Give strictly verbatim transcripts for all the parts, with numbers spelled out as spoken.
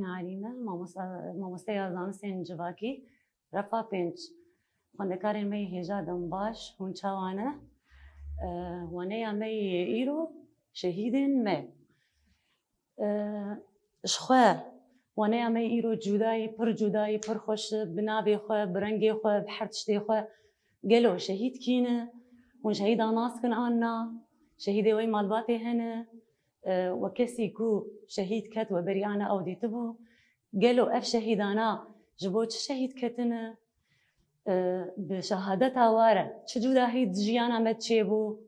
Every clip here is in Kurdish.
Alî me, mamosta, mamosteya zanistên civakî, refa pênc. Xwendekarên me yê hêja dem baş, hûn çawa ne? E, Waneya me yê îro şehîdên me. E, Ji xwe, waneya me yê îro cudayî, pir cudayî, pir xweş, bi navê xwe, bi rengê xwe, bi her tiştê xwe. Gelo şehîd kî ne? Hûn şehîdan nas dikin an na? Şehîdê we yê malbatê hene? E, we kesî ku şehîd ket, we beriya ne ew dîtibû? Gelo ev şehîdana ji bo çi şehîd ketine? E, bi şehadeta we re çi cudahî di jiyana me çêbû?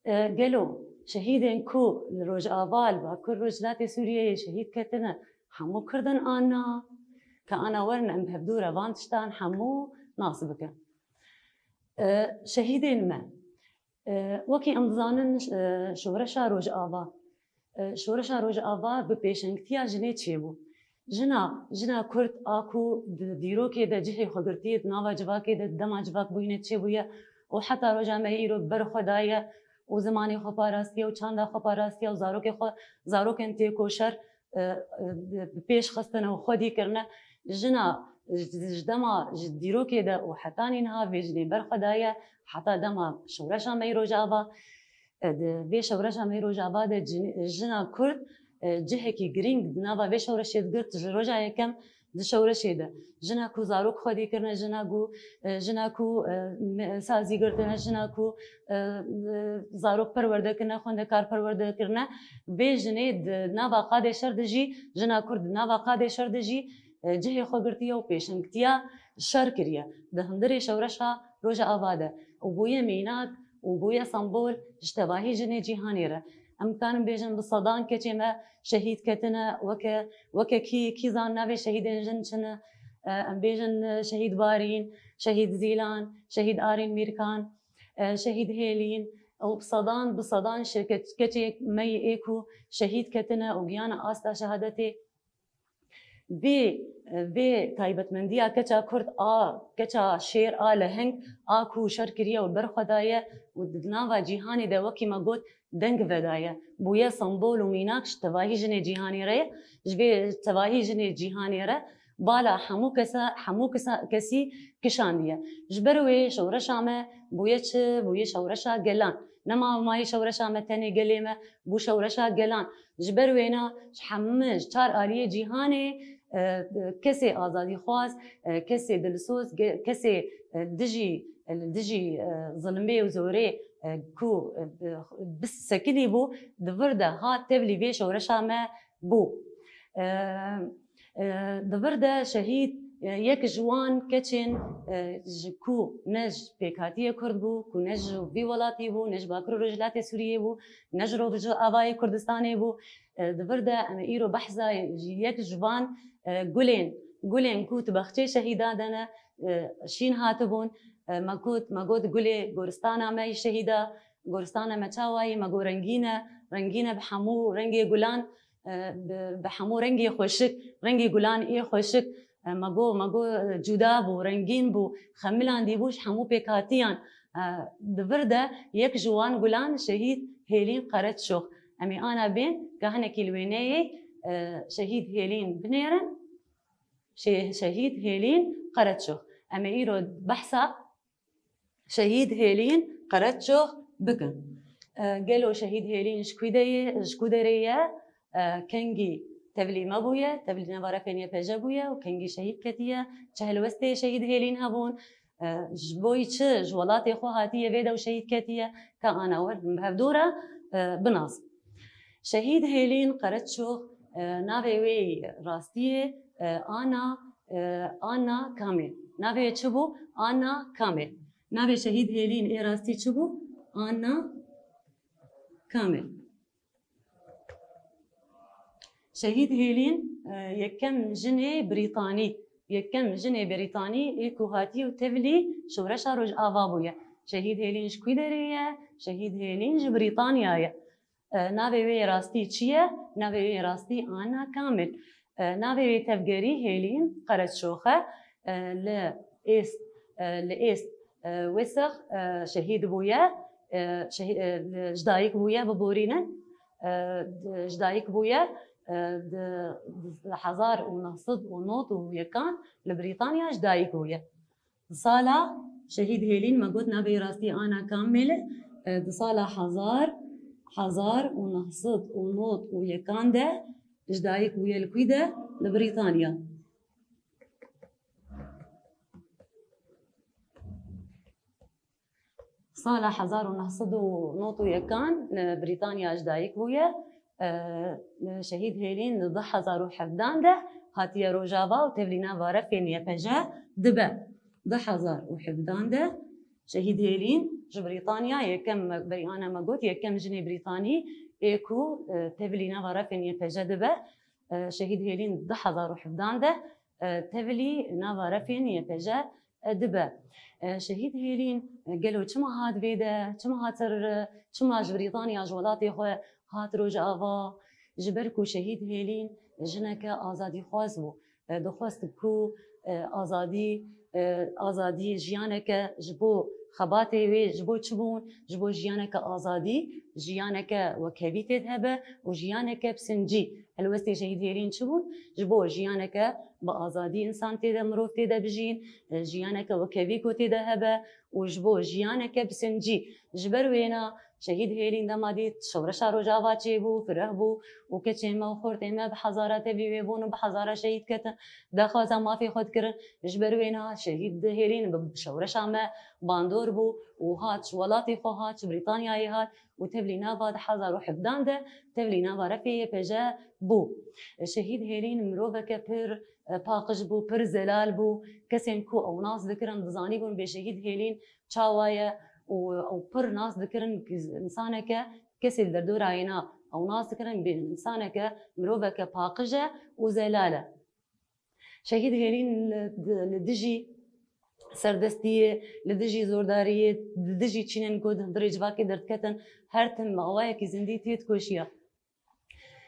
E, gelo şehîdên ku li Rojava, li Bakur Rojhilatê Sûriyeyê şehîd ketine, hemû Kurd in an na? Ka ana werin em bi hevdû re van tiştan hemû nas bikin. E, şehîdên me. E, wekî em dizanin, e, şoreşa Rojava, e, şoreşa Rojava bi pêşengtiya jinê çêbû. Jina, jina Kurd a ku di dîrokê de cihê xwe girtiye, di nava civakê de, di dema civakbûyînê çêbûye û heta roja me îro ber xwe daye û zimanê xwe parastiye û çanda xwe parastiye û zarokê xwe, zarokên têkoşer, e, e, bi pêş xistine û xwedî kirine. Jina ji, ji dema ji dîrokê de û hetanî niha vê jinê ber xwe daye, heta dema şoreşa me yê Rojava. E, di vê şoreşa me yê Rojava de cin-, jina Kurd, e, cihekî girîng di nava vê şoreşê digirt ji roja yekem di şoreşê de. Jina ku zarok xwedî kirine, jina ku, e, jina ku, e, me-, sazî girtine, jina ku, e, e, zarok perwerde kirine, xwendekar perwerde kirine. Vê jinê di nava qadê şer de jî, jina Kurd di nava qadê şer de jî, e, cihê xwe girtiye û pêşengtiya şer kiriye. Di hundirê şoreşa Rojava de û bûye mînak û bûye sembol ji tevahî jinê cîhanê re. Em dikarin bêjin bi sedan keçê me şehîd ketine, weke, weke kî, kî zan navê şehîdên jin çi ne? E, em bêjin, e, şehîd Barîn, şehîd Zîlan, şehîd Arîn Mîrkan, e, şehîd Hêlîn û bi sedan, bi sedan şe-, ke-, keçê me yê ê ku şehîd ketine û gihane asta şehadetê. Vê, vê taybetmendiya keça Kurd a, keça şêr a leheng a ku şer kiriye û ber xwe daye û di nava cîhanê de wekî me got deng vedaye. Bûye sembol û mînak ji tevahî jinê cîhanê re ye. Ji vê tevahî jinê cîhanê re bala hemû kesa, hemû kesa, kesî kişandiye. Ji ber wê şoreşa me bûye çi? Bûye şoreşa gelan. Nema mayî şoreşa me tenê gelê me, bû şoreşa gelan. Ji ber wêna ji hemû, ji çar aliyê cîhanê, e, kesê azadîxwaz, e, kesê dilsoz, ge-, kesê, e, dijî, e, li dijî, e, zilimê û zorê, e, ku, e, bi, bi sekinî bû, di vir de hat tevlî vê şoreşa me bû. E, e, di vir de şehîd, e, yek ji wan keçên, e, ji ku ne ji pêkhatiyê Kurd bû, ku ne ji vî welatî bû, ne ji Bakur û Rojhilatê Sûriyê bû, ne ji Rojavayê Kurdistanê bû. E, di vir de em ê îro behsa yek ji van, e, gulên, gulên ku di baxçeyê şehîdan de ne, e, şîn hatibûn. E, me got, me got gulê goristana me yê şehîda, goristana me çawa yî? Me got rengîn e, rengîn e bi hemû rengê gulan, e, bi, bi hemû rengê xweşik, rengê gulan ê xweşik. E, me got, me got, e, cuda bû, rengîn bû, xemilandî bû ji hemû pêkhatiyan. E, di vir de yek ji wan gulan şehîd Hêlîn Qereçox. Em ê ana bên ka hinekî li wêneyê, e, şehîd Hêlîn binêrin. Şe-, şehîd Hêlîn Qereçox. Em ê îro behsa şehîd Hêlîn Qereçox bikin. E, gelo şehîd Hêlîn ji ku de ye, ji ku derê ye? E, kengî tevlî me bûye, tevlî neva refên Y P J bûye û kengî şehîd ketiye? Çi helwestê şehîd Hêlîn hebûn? E, ji bo yî çi ji welatê xwe hatiye vê de û şehîd ketiye? Ka ana we bi hevdû re, e, binas. Şehîd Hêlîn Qereçox, e, navê wê yê rastiyê, e, Ana, e, Anna Kamil. Navê wê çi bû? Anna Kamil. Navê şehîd Hêlîn ê rastî çi bû? Anna Kamil. Şehîd Hêlîn, e, yekem jinê Brîtanî, yekem jinê Brîtanî ê ku hatî û tevlî şoreşa Rojava bûye. Şehîd Hêlîn ji ku derê ye? Şehîd Hêlîn ji Brîtanya ye. E, navê wê yê rastî çi ye? Navê wê yê rastî Anna Kamil. E, navê wê tevgerî Hêlîn Qereçox e. E, li êst, e, li êst, e, wê sex, e, şehîd bûye. E, şehî-, e, li, ji dayik bûye, biborînin. E, di, ji dayik bûye. e, di, di hezar û neh sed û nod û yekan li Brîtanya ji dayik bûye. Di sala Şehîd Hêlîn, me got navê rastî Ana Kammêl e, di sala hezar, hezar û neh sed û nod û yekan de ji dayik bûye li kwî de? Li Brîtanya. Sala hezar û neh sed û nod û yekan li Brîtanya ji dayik bûye. E, Şehîd Hêlîn di du hezar û hevdan de hatiye Rojava û tevlî nava refên Y P J dibe. Du hezar û hevdan de Şehîd Hêlîn ji Brîtanya yekem, me, berî ana me got, yekem jinê Brîtanî ê ku, e, tevlî nava refên Y P J dibe. E, Şehîd Hêlîn du hezar û hevdan de, e, tevlî nava refên Y P J, e, dibe. E, Şehîd Hêlîn, e, gelo çima hat vê de, çima hat ser, e, çima ji Brîtanya, ji welatê xwe hat Rojava? Ji ber ku Şehîd Hêlîn jineke azadîxwaz bû. E, dixwest ku, e, azadî, e, azadî jiyaneke ji bo xebatê wê, ji bo çi bûn? Ji bo jiyaneke azadî, jiyaneke wekhevî tê de hebe û jiyaneke bi sincî. Helwestê Şehîd Hêlîn çi bûn? Ji bo jiyaneke bi azadî însan tê de, mirov tê de bijîn, e, jiyaneke wekhevî ku tê de hebe û ji bo jiyaneke bi sincî. Ji ber wêna Şehîd Hêlîn dema dît şewreşa Rojava çêbû, fireh bû û keçên me û xortên me bi hezara tevî wê bûn û bi hezara şehîd ketin, daxwaza mafê xwe dikirin. Ji ber wêna Şehîd Hêlîn bi şewreşa me bandor bû û hat ji welatê xwe hat, ji Brîtanyayê hat û tevlî nava du hezar û hevdan de tevlî nava refê Y P J bû. Şehîd Hêlîn miroveke pir, e, paqij bû, pir zelal bû. Kesên ku ew nas dikirin, dizanîbûn bê Şehîd Hêlîn çawa ye û ew pir nas dikirin, insaneke, kesê li derdorayê na ew nas dikirin bê insaneke, miroveke paqij e û zelal e. Şehîd Hêlîn li, li dijî serdestiyê, li dijî zordariyê, li dijî çînên ku di hundirê civakê derdiketin, her tim bi awayekî zindî tê dikoşiya.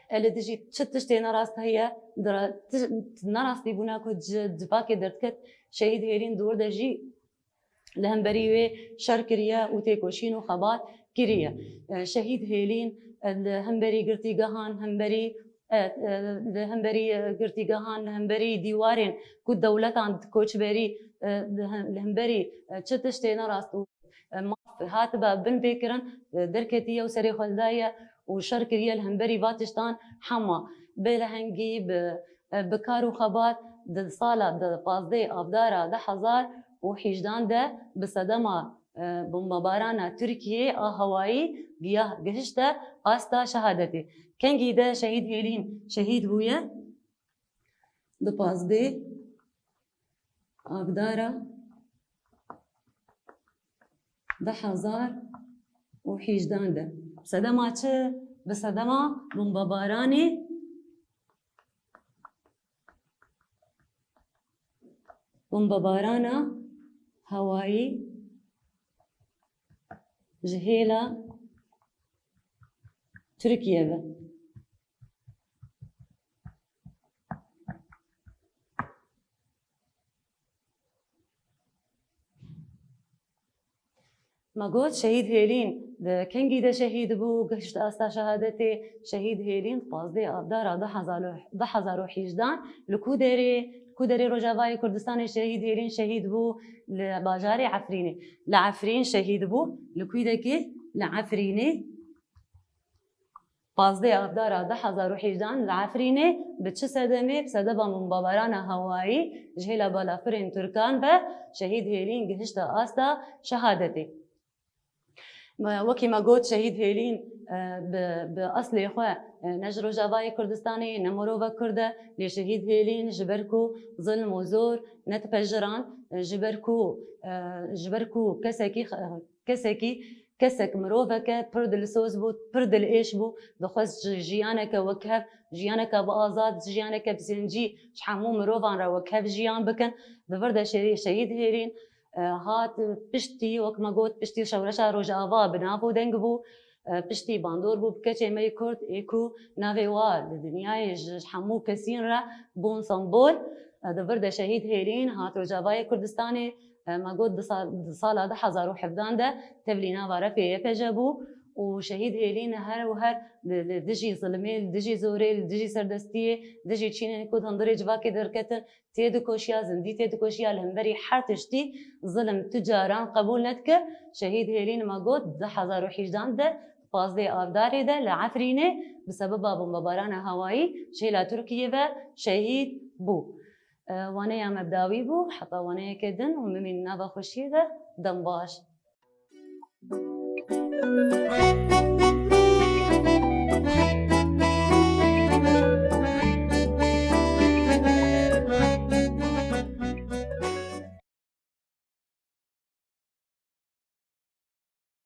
E, li dijî çi tiştê nerast heye, di ra-, ti-, nerastîbûna ku ji civakê derdiket, Şehîd Hêlîn di wir de jî li hemberî wê şer kiriye û têkoşîn û xebat kiriye. E, Şehîd Hêlîn, e, li hemberî girtîgehan, hemberî, e, e, li hemberî, e, girtîgehan, li hemberî dîwarên ku dewletan koçberî, e, li hem-, li hemberî, e, çi tiştê nerast û, e, maf hatibe bin vê kirin, e, derketiye û serê xwe didaye û şer kiriye li hemberî va tiştan hema. Bi lehengî, bi, e, bi kar û xebat di sala di pazdeh Avdara du hezar û hejdan de bi sedema, e, bombebarana Tirkiyê a hewayî giya-, gihişte asta şehadetê. Kengî de Şehîd Hêlîn şehîd bûye? Di pazdeh Avdara du hezar û hejdan de. Sedema çi? Bi sedema bombebaranê, bombebarana hewayî ji hêla Tirkiye ve. Me got Şehîd Hêlîn di kengî de şehîd bû, gihişt asta şehadetê. Şehîd Hêlîn pazdeh Avdara du hezar û, du hezar û hejdan li ku derê, li ku derê Rojavayê Kurdistanê Şehîd Hêlîn şehîd bû? Li bajarê Efrînê. Li Efrîn şehîd bû. Li ku dekê? Li Efrînê. Pazdeh Avdara du hezar û hejdan li Efrînê bi çi sedemê? Bi sedema bombebarana hewayî ji hêla balafirên Tirkan ve Şehîd Hêlîn gihişte asta şehadetê. Me, wekî me got, Şehîd Hêlîn, e, bi, bi eslê xwe, e, ne ji Rojavayê Kurdistanê, ne mirovek Kurd e, lê Şehîd Hêlîn ji ber ku zilm û zor nedipejiran, e, ji ber ku, e, ji ber ku kesekî, e, kesekî, kesek miroveke pir dilsoz bû, pir dilêş bû, dixwest ji jiyaneke wekhev, jiyaneke bi azad, jiyaneke bi sincî ji hemû mirovan re wekhev jiyan bikin. Di vir de şehî-, Şehîd Hêlîn, e, hat piştî, wek me got, piştî şewreşa Rojava bi nav û deng bû, e, piştî bandor bû bi keçê me yê Kurd, ê ku navê wa li dinyayê ji hemû kesîn re bûn sembol. E, di vir de Şehîd Hêlîn hat Rojavayê Kurdistanê, e, me got di sal-, di sala du hezar û hevdan de tevlî nava refê Y P J bû û şehîd Hêlîn her û her li, li dijî zilimê, li dijî zorê, li dijî serdestiyê, li dijî çînên ku di hundirê civakê derketin, têdikoşiya, zindî têdikoşiya, li hemberî her tiştî zilim tu caran qebûl nedike. Şehîd Hêlîn me got, du hezar û hejdehan de, pazdehê Avdarê de li Efrînê bi sebeba bombebarana hewayî ji hêla Tirkiyê ve şehîd bû. E, waneya me bi dawî bû, heta waneyeke din hûn bimînin nava xweşiyê de, dem baş.